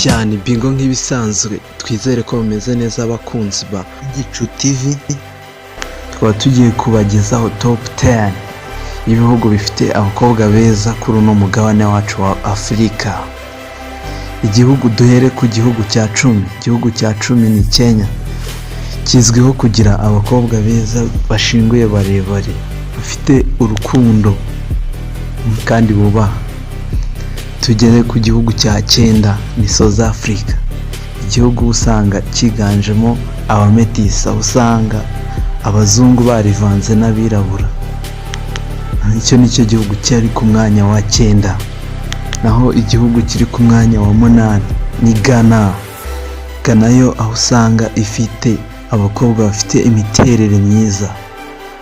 Cyane bingo nk'ibisanzwe. Twizere ko bameze neza abakunzi ba Igicu TV. Tukaba tugiye kubagezaho top 10 y'ibihugu bifite abakobwa beza kuri uno mugabane wacu wa Afurika. Igihugu, duhere ku gihugu cya 10. Igihugu cya 10 ni Kenya. Kizwiho kugira abakobwa beza bashinguye, barebare, bafite urukundo kandi bubaha. Tugere ku gihugu cya 9, ni South Africa, igihugu usanga cyiganjemo abametisi, aho usanga abazungu barivanze n'abirabura. Icyo ni cyo gihugu cyari ku mwanya wa 9. Naho igihugu kiri ku mwanya wa 8 ni Ghana. Ghana yo aho usanga ifite abakobwa bafite imiterere myiza.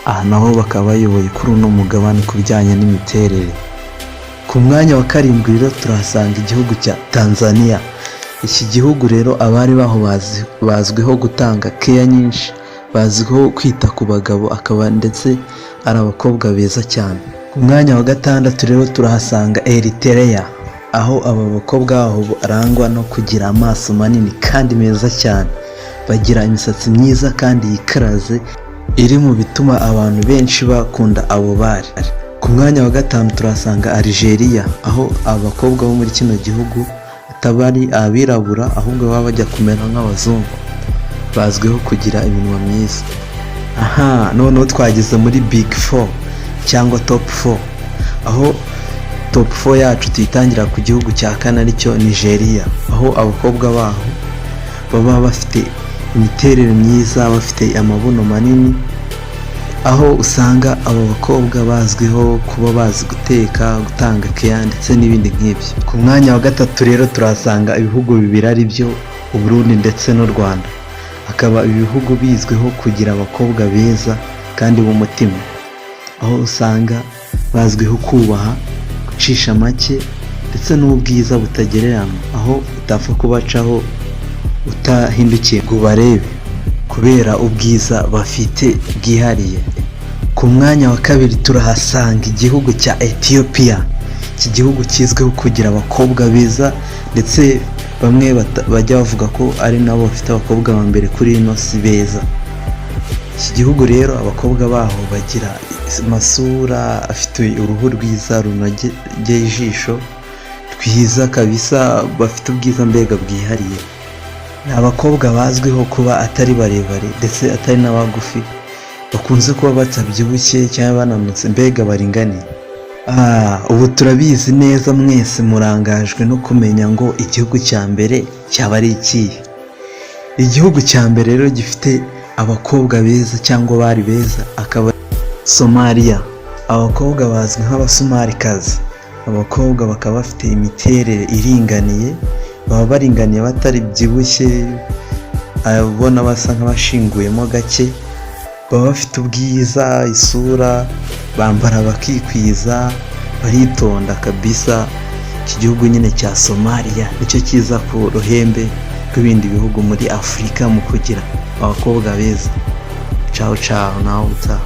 Aha naho bakaba bayoboye kuri uno mugabane ku bijyanye n'imiterere. Ku mwanya wa 7 rero turahasanga igihugu cya Tanzania. Iki gihugu rero abari baho bazwiho gutanga keya nyinshi, bazwiho kwita ku bagabo, akaba ndetse ari abakobwa beza cyane. Ku mwanya wa 6 rero turahasanga Eritrea, aho aba bakobwa baho barangwa no kugira amaso manini kandi meza cyane, bagira imisatsi myiza kandi yikaraze, iri mu bituma abantu benshi bakunda abo bari. Ku mwanya wa 5 turahasanga Algeria, aho abakobwa bo muri kino gihugu ataba ari abirabura, ahubwo baba bajya kumera nk'abazungu, bazwiho kugira iminwa myiza. Aha noneho twageze muri big four cyangwa top four, aho top four yacu tuyitangira ku gihugu cya 4, aricyo Nigeria, aho abakobwa baho baba bafite imiterere myiza, bafite amabuno manini, aho usanga abo bakobwa bazwiho kuba bazi guteka, gutanga keya ndetse n'ibindi nk'ibyo. Ku mwanya wa 3 rero turahasanga ibihugu bibiri, ari byo Uburundi ndetse n'u Rwanda. Akaba ibi bihugu bizwiho kugira abakobwa beza kandi b'umutima, aho usanga bazwiho kubaha, gucisha make ndetse n'ubwiza butagereranywa, aho utapfa kubacaho utahindukiye ngo ubarebe kubera ubwiza bafite bwihariye. Ku mwanya wa 2 turahasanga igihugu cya Ethiopia. Iki gihugu kizwiho kugira abakobwa beza, ndetse bamwe bajya bavuga ko ari nabo bafite abakobwa ba mbere kuri ino si beza. Iki gihugu rero abakobwa baho bagira amasura afite uruhu rwiza runogeye ijisho, rwiza kabisa, bafite ubwiza mbega bwihariye. Ni abakobwa bazwiho kuba atari barebare ndetse atari n'abagufi, bakunze kuba batabyibushye cyangwa bananutse, mbega baringaniye. Ubu turabizi neza mwese murangajwe no kumenya ngo igihugu cya mbere cyaba ari ikihe. Igihugu cya mbere rero gifite abakobwa beza cyangwa bari beza akaba Somaliya. Abakobwa bazwi nk'Abasomalikazi. Abakobwa bakaba bafite imiterere iringaniye, baba baringaniye, batari byibushye, ubona basa nk'abashinguyemo gake, baba bafite ubwiza, isura, bambara bakikwiza, baritonda kabisa. Iki gihugu nyine cya Somaliya nicyo kiza ku ruhembe rw'ibindi bihugu muri Afurika mu kugira abakobwa beza. Cawu cawu, nawe utaha.